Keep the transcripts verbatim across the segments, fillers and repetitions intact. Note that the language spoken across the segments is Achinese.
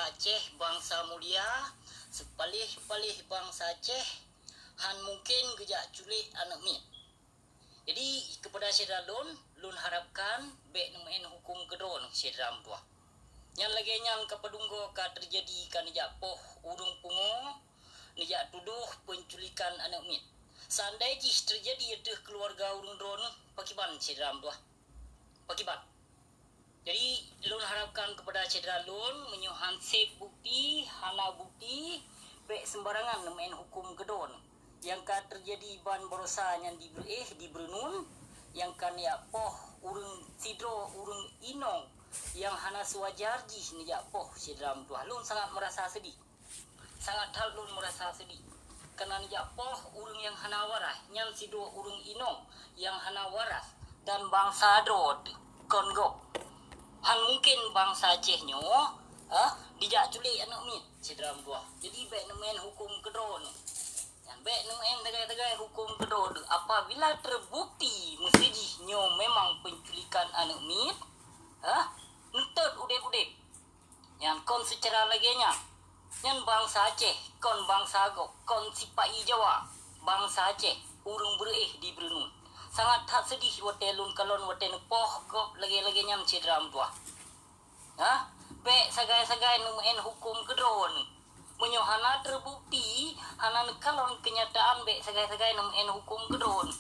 Aceh bansa mulia, seupaleh-paleh bansa Aceh, han mungken geujak culék aneuëk miet. Jadi, keupada syedara lôn, lôn harapkan bék neumeu'en huköm keudroe syedara meutuwah. Nyan lagée nyan ka padum goe ka teujadi ka neujak poh ureuëng pungo, neujak tudoh peunculikan aneuëk miet. Seandai jih teujadi ateueh keuluwarga ureuëng droeneueh, pakiban syedara meutuwah? Pakiban? Jadi, lôn harapkan keupada syedara lôn, meunyoe han sép bukeuti, hana bukeuti, bék seumbarangan neumeu'en huköm keudroe. Nyang ka teujadi ban baroesa nyan dibri éh, dibri nun, nyang ka neujak poh ureuëng sidroe ureuëng inong nyang hana seuwajar jih neujak poh syedara meutuwah. Lôn sangat meurasa seudeh. Sangat that lôn meurasa seudeh. Keunan jak poh ureuëng nyang hana waras, nyan sidroe ureuëng inong nyang hana waras dan bansa droe teuh kon gob. Han mungken bansa Aceh nyoe, eh, dijak culék aneuëk miet syedara meutuwah. Jadi, bék neumeu'en huköm keudroe. Nyan bék neumeu'en teugai-teugai huköm keudroe. Apabila teubukeuti meuseujih nyoe memang peunculikan aneuëk miet, eh, neutôt udeb-udeb. Nyan kon seucara lagée nyan. Nyan bansa Aceh, kon bansa gob, kon sipa-i Jawa. Bansa Aceh, ureuëng bri éh dibri nun. Sangat that seudeh watée lôn kalon watée neupoh gob lagée-lagée nyan syedara meutuwah. Hah? Bék sagai-sagai neumeu'en huköm keudroe. Meunyoe hana teubukeuti, hana neukalon keunyataan, bék sagai-sagai neumeu'en huköm keudroe.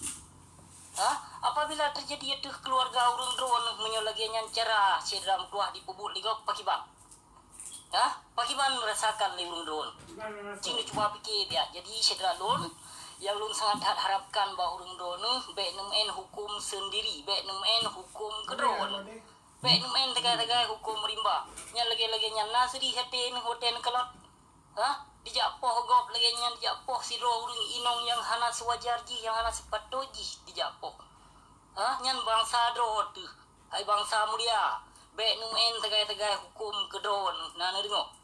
Hah? Apabila teujadi ateueh keuluwarga ureuëng droeneueh meunyoe lagée nyan cara syedara meutuwah dipeubuet lé gob, pakiban? Hah? Pakiban meurasakan lé ureuëng droeneueh? Ci neucuba pike biak. Jadi, syedara lôn, nyang lôn sangat that harapkan bak ureuëng droeneueh, bék neumeu'en huköm seundiri, bék neumeu'en huköm keudroe. Bék neumeu'en teugai-teugai huköm rimba. Nyan lagée-lagée nyan na seudeh até neuh watée neukalon. Hah? Dijak poh gob lagée nyan, dijak poh sidroe ureuëng inong nyang hana seuwajar jih, nyang hana seupatot jih dijak poh. Hah? Nyan bansa droe teuh, hai bansa mulia. Bék neumeu'en teugai-teugai huköm keudroe neuh, na neudeungoe?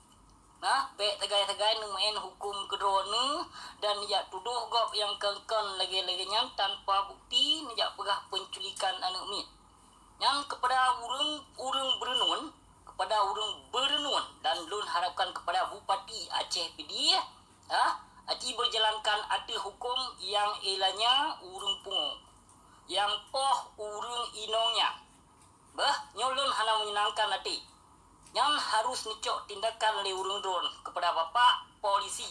Nah, bék teugai-teugai neumeu'en huköm keudroe neuh dan jak tudoh gob nyang kon-kon lagée-lagée nyan tanpa bukeuti, neujak peugah peunculikan aneuëk miet. Nyan keupada ureuëng, ureuëng bri nun, keupada ureuëng bri nun, dan lôn harapkan keupada Bupati Aceh Pidie, ha, aci beujalankan ateueh huköm nyang ilanya ureuëng pungo, nyang poh ureuëng inong nyan. Beuh, nyoe lôn hana meunyeunangkan até. Nyan harus neucok tindakan lé ureuëng droeneueh keupada Bapak Polisi.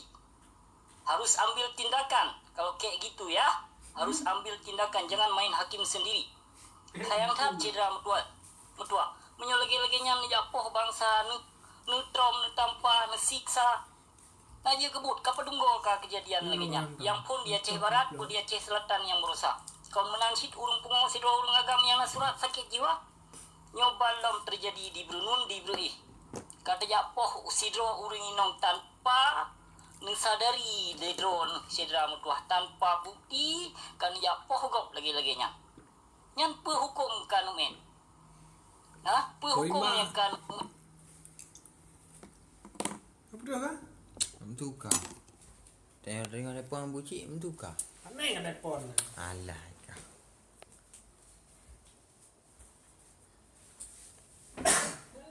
Harus ambil tindakan. Kalau kayak gitu ya, harus ambil tindakan. Jangan main hakim sendiri. Sayang that syedara meutuwah. Meutuwah. Meunyoe lagée-lagée nyan neujak poh bansa neuh, neutrom, neutampa, neusiksa. Laju keubuet ka padum goe ka keujadian lagée nyan. Nyang phon di Aceh Barat, phon di Aceh Selatan nyang baroesa. Kon meunan cit ureuëng pungo sidroe ureuëng agam nyang na surat sakét jiwa. Nyoe ban lom teujadi di bri nun, di bri éh. Ka teujak poh sidroe ureuëng inong tanpa neusadari lé droeneueh syedara meutuwah, tanpa bukeuti ka neujak poh gob lagée-lagée nyan. Nyan peue huköm ka neumeu'en? Hah? Peue huköm nyang ka neumeu'en? Apa tu, kan? Meutuka. Tengok, tengok telepon bucik, meutuka. Aneh kan telepon. Alah,